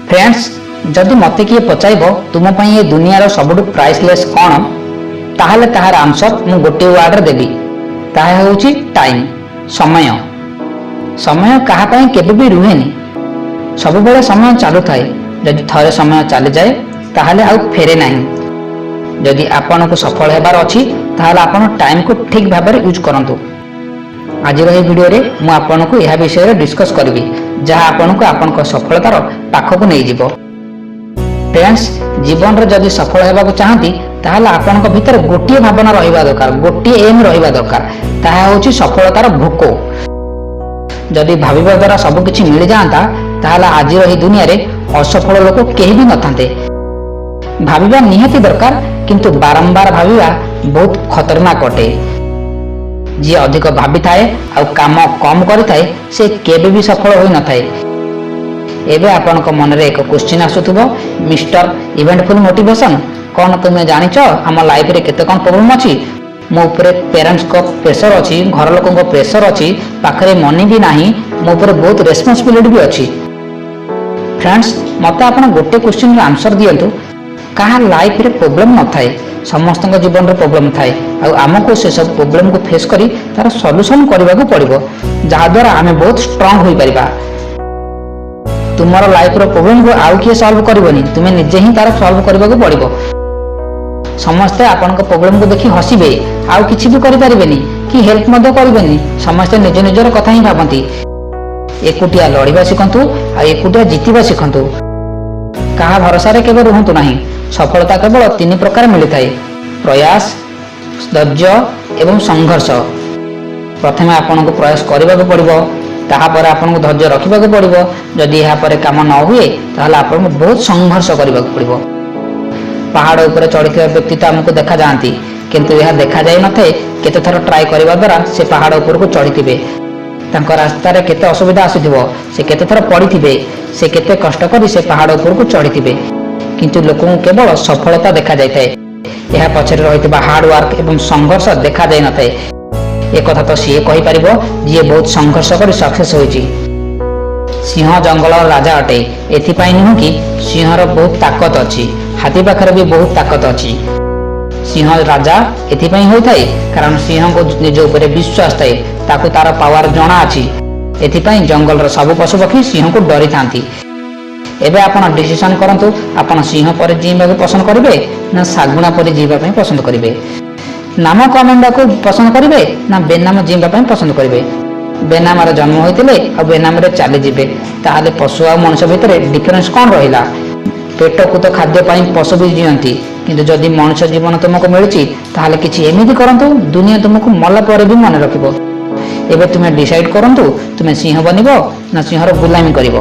Friends, ଯଦି ମୋତେ କିଏ ପଚାରିବ ତୁମ ପାଇଁ ଏ ଦୁନିଆର ସବୁଠୁ ପ୍ରାଇସଲେସ୍ କ'ଣ, ତାହେଲେ ତାହାର ଆନ୍ସର ମୁଁ ଗୋଟିଏ ୱାର୍ଡରେ ଦେବି। ତାହା ହେଉଛି ଟାଇମ୍, ସମୟ। ସମୟ କାହା ପାଇଁ କେବେ ବି ରୁହେନି। ସବୁବେଳେ ସମୟ ଚାଲୁଥାଏ। ଯଦି ଥରେ ସମୟ ଚାଲିଯାଏ, ତାହେଲେ ଆଉ ଫେରେ ନାହିଁ। ଯଦି ଆପଣଙ୍କୁ ସଫଳ ହେବାର ଅଛି, ତାହେଲେ ଆପଣ ଟାଇମ୍କୁ ଠିକ୍ ଭାବରେ ୟୁଜ୍ କରନ୍ତୁ। ଆଜିର ଏହି ଭିଡ଼ିଓରେ ମୁଁ ଆପଣଙ୍କୁ ଏହା ବିଷୟରେ ଡିସ୍କସ୍ କରିବି, ଯାହା ଆପଣଙ୍କୁ ଆପଣଙ୍କ ସଫଳତାର ପାଖକୁ ନେଇଯିବ। ଫ୍ରେଣ୍ଡସ୍, ଜୀବନରେ ଯଦି ସଫଳ ହେବାକୁ ଚାହାନ୍ତି, ତାହେଲେ ଆପଣଙ୍କ ଭିତରେ ଗୋଟିଏ ଭାବନା ରହିବା ଦରକାର, ଗୋଟିଏ ଏମ୍ ରହିବା ଦରକାର। ତାହା ହେଉଛି ସଫଳତାର ଭୋକ। ଯଦି ଭାବିବା ଦ୍ୱାରା ସବୁ କିଛି ମିଳିଯାଆନ୍ତା, ତାହେଲେ ଆଜିର ଏହି ଦୁନିଆରେ ଅସଫଳ ଲୋକ କେହି ବି ନଥାନ୍ତେ। ଭାବିବା ନିହାତି ଦରକାର, କିନ୍ତୁ ବାରମ୍ବାର ଭାବିବା ବହୁତ ଖତରନାକ ଅଟେ। ଯିଏ ଅଧିକ ଭାବିଥାଏ ଆଉ କାମ କମ କରିଥାଏ, ସେ କେବେ ବି ସଫଳ ହୋଇନଥାଏ। ଏବେ ଆପଣଙ୍କ ମନରେ ଏକ କ୍ୱେଶ୍ଚିନ୍ ଆସୁଥିବ, ମିଷ୍ଟର ଇଭେଣ୍ଟଫୁଲ ମୋଟିଭେସନ, କ'ଣ ତୁମେ ଜାଣିଛ ଆମ ଲାଇଫରେ କେତେ କ'ଣ ପ୍ରୋବ୍ଲେମ ଅଛି? ମୋ ଉପରେ ପ୍ୟାରେଣ୍ଟସଙ୍କ ପ୍ରେସର ଅଛି, ଘର ଲୋକଙ୍କ ପ୍ରେସର ଅଛି, ପାଖରେ ମନି ବି ନାହିଁ, ମୋ ଉପରେ ବହୁତ ରେସ୍ପନ୍ସିବିଲିଟି ବି ଅଛି। ଫ୍ରେଣ୍ଡସ୍, ମୋତେ ଆପଣ ଗୋଟେ କ୍ୱେଶ୍ଚିନ୍ର ଆନ୍ସର ଦିଅନ୍ତୁ। କାହା ଲାଇଫରେ ପ୍ରୋବ୍ଲେମ ନଥାଏ? ସମସ୍ତଙ୍କ ଜୀବନରେ ପ୍ରୋବ୍ଲେମ ଥାଏ ଆଉ ଆମକୁ ସେସବୁ ପ୍ରୋବ୍ଲେମକୁ ଫେସ୍ କରି ତାର ସଲ୍ୟୁସନ କରିବାକୁ ପଡ଼ିବ, ଯାହାଦ୍ୱାରା ଆମେ ବହୁତ ଷ୍ଟ୍ରଙ୍ଗ ହୋଇପାରିବା। ତୁମର ଲାଇଫର ପ୍ରୋବ୍ଲେମକୁ ଆଉ କିଏ ସଲ୍ଭ କରିବନି, ତୁମେ ନିଜେ ହିଁ ତାର ସଲ୍ଭ କରିବାକୁ ପଡ଼ିବ। ସମସ୍ତେ ଆପଣଙ୍କ ପ୍ରୋବ୍ଲେମକୁ ଦେଖି ହସିବେ, ଆଉ କିଛି ବି କରିପାରିବେନି କି ହେଲ୍ପ ମଧ୍ୟ କରିବେନି। ସମସ୍ତେ ନିଜ ନିଜର କଥା ହିଁ ଭାବନ୍ତି। ଏକୁଟିଆ ଲଢ଼ିବା ଶିଖନ୍ତୁ ଆଉ ଏକୁଟିଆ ଜିତିବା ଶିଖନ୍ତୁ। କାହା ଭରସାରେ କେବେ ରୁହନ୍ତୁ ନାହିଁ। ସଫଳତା କେବଳ ତିନି ପ୍ରକାର ମିଳିଥାଏ: ପ୍ରୟାସ, ଧୈର୍ଯ୍ୟ ଏବଂ ସଂଘର୍ଷ। ପ୍ରଥମେ ଆପଣଙ୍କୁ ପ୍ରୟାସ କରିବାକୁ ପଡ଼ିବ, ତାହାପରେ ଆପଣଙ୍କୁ ଧୈର୍ଯ୍ୟ ରଖିବାକୁ ପଡ଼ିବ। ଯଦି ଏହାପରେ କାମ ନ ହୁଏ, ତାହେଲେ ଆପଣଙ୍କୁ ବହୁତ ସଂଘର୍ଷ କରିବାକୁ ପଡ଼ିବ। ପାହାଡ଼ ଉପରେ ଚଢ଼ିଥିବା ବ୍ୟକ୍ତି ତ ଆମକୁ ଦେଖାଯାଆନ୍ତି, କିନ୍ତୁ ଏହା ଦେଖାଯାଇ ନଥାଏ କେତେ ଥର ଟ୍ରାଏ କରିବା ଦ୍ୱାରା ସେ ପାହାଡ଼ ଉପରକୁ ଚଢ଼ିଥିବେ, ତାଙ୍କ ରାସ୍ତାରେ କେତେ ଅସୁବିଧା ଆସୁଥିବ, ସେ କେତେ ଥର ପଡ଼ିଥିବେ, ସେ କେତେ କଷ୍ଟ କରି ସେ ପାହାଡ଼ ଉପରକୁ ଚଢ଼ିଥିବେ। କିନ୍ତୁ ଲୋକଙ୍କୁ କେବଳ ସଫଳତା ଦେଖାଯାଇଥାଏ, ଏହା ପଛରେ ରହିଥିବା ହାର୍ଡ ୱାର୍କ ଏବଂ ସଂଘର୍ଷ ଦେଖାଯାଇ ନଥାଏ। ଏକଥା ତ ସିଏ କହିପାରିବ ଯିଏ ବହୁତ ସଂଘର୍ଷ କରି ସକ୍ସେସ୍ ହୋଇଛି। ସିଂହ ଜଙ୍ଗଲର ରାଜା ଅଟେ ଏଥିପାଇଁ ନୁହେଁ କି ସିଂହର ବହୁତ ତାକତ ଅଛି। ହାତୀ ପାଖରେ ବି ବହୁତ ତାକତ ଅଛି। ସିଂହ ରାଜା ଏଥିପାଇଁ ହୋଇଥାଏ, କାରଣ ସିଂହକୁ ନିଜ ଉପରେ ବିଶ୍ୱାସ ଥାଏ, ତାକୁ ତାର ପାୱାର ଜଣା ଅଛି। ଏଥିପାଇଁ ଜଙ୍ଗଲର ସବୁ ପଶୁପକ୍ଷୀ ସିଂହକୁ ଡରିଥାନ୍ତି। ଏବେ ଆପଣ ଡିସିସନ କରନ୍ତୁ, ଆପଣ ସିଂହ ପରି ଜିଇବାକୁ ପସନ୍ଦ କରିବେ ନା ଶାଗୁଣା ପରି ଜିଇବା ପାଇଁ ପସନ୍ଦ କରିବେ? ନାମ କମେଇବାକୁ ପସନ୍ଦ କରିବେ ନା ବେନାମ ଜିଇବା ପାଇଁ ପସନ୍ଦ କରିବେ? ବେନାମରେ ଜନ୍ମ ହୋଇଥିଲେ ଆଉ ବେନାମରେ ଚାଲିଯିବେ, ତାହେଲେ ପଶୁ ଆଉ ମଣିଷ ଭିତରେ ଡିଫରେନ୍ସ କ'ଣ ରହିଲା? ପେଟକୁ ତ ଖାଦ୍ୟ ପାଇଁ ପଶୁ ବି ଜିଅନ୍ତି, କିନ୍ତୁ ଯଦି ମଣିଷ ଜୀବନ ତୁମକୁ ମିଳୁଛି, ତାହେଲେ କିଛି ଏମିତି କରନ୍ତୁ, ଦୁନିଆ ତୁମକୁ ମଲା ପରେ ବି ମନେ ରଖିବ। ଏବେ ତୁମେ ଡିସାଇଡ୍ କରନ୍ତୁ, ତୁମେ ସିଂହ ବନିବ ନା ସିଂହର ଗୁଲାମୀ କରିବ?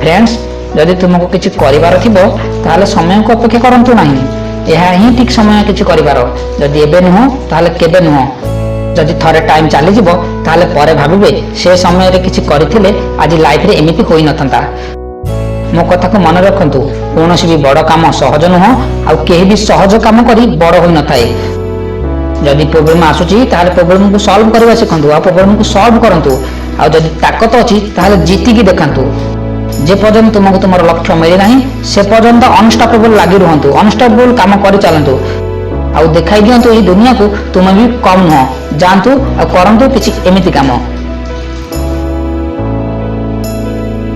ଫ୍ରେଣ୍ଡସ୍, ଯଦି ତୁମକୁ କିଛି କରିବାର ଥିବ, ତାହେଲେ ସମୟକୁ ଅପେକ୍ଷା କରନ୍ତୁ ନାହିଁ। ଏହା ହିଁ ଠିକ୍ ସମୟ କିଛି କରିବାର। ଯଦି ଏବେ ନୁହଁ, ତାହେଲେ କେବେ ନୁହଁ। ଯଦି ଥରେ ଟାଇମ୍ ଚାଲିଯିବ, ତାହେଲେ ପରେ ଭାବିବେ ସେ ସମୟରେ କିଛି କରିଥିଲେ ଆଜି ଲାଇଫରେ ଏମିତି ହୋଇନଥାନ୍ତା। ମୋ କଥାକୁ ମନେ ରଖନ୍ତୁ, କୌଣସି ବି ବଡ଼ କାମ ସହଜ ନୁହଁ ଆଉ କେହି ବି ସହଜ କାମ କରି ବଡ଼ ହୋଇନଥାଏ। ଯଦି ପ୍ରୋବ୍ଲେମ ଆସୁଛି, ତାହେଲେ ପ୍ରୋବ୍ଲେମକୁ ସଲ୍ଭ କରିବା ଶିଖନ୍ତୁ ଆଉ ପ୍ରୋବ୍ଲେମକୁ ସଲ୍ଭ କରନ୍ତୁ। ଆଉ ଯଦି ତାକତ ଅଛି, ତାହେଲେ ଜିତିକି ଦେଖାନ୍ତୁ। ଯେ ପର୍ଯ୍ୟନ୍ତ ତୁମକୁ ତୁମର ଲକ୍ଷ୍ୟ ମିଳିନାହିଁ, ସେ ପର୍ଯ୍ୟନ୍ତ ଅନଷ୍ଟପେବଲ ଲାଗି ରୁହନ୍ତୁ, ଅନଷ୍ଟପେବଲ କାମ କରି ଚାଲନ୍ତୁ ଆଉ ଦେଖାଇ ଦିଅନ୍ତୁ ଏହି ଦୁନିଆକୁ, ତୁମେ ବି କମ୍ ନୁହଁ। ଯାଆନ୍ତୁ ଆଉ କରନ୍ତୁ କିଛି ଏମିତି କାମ।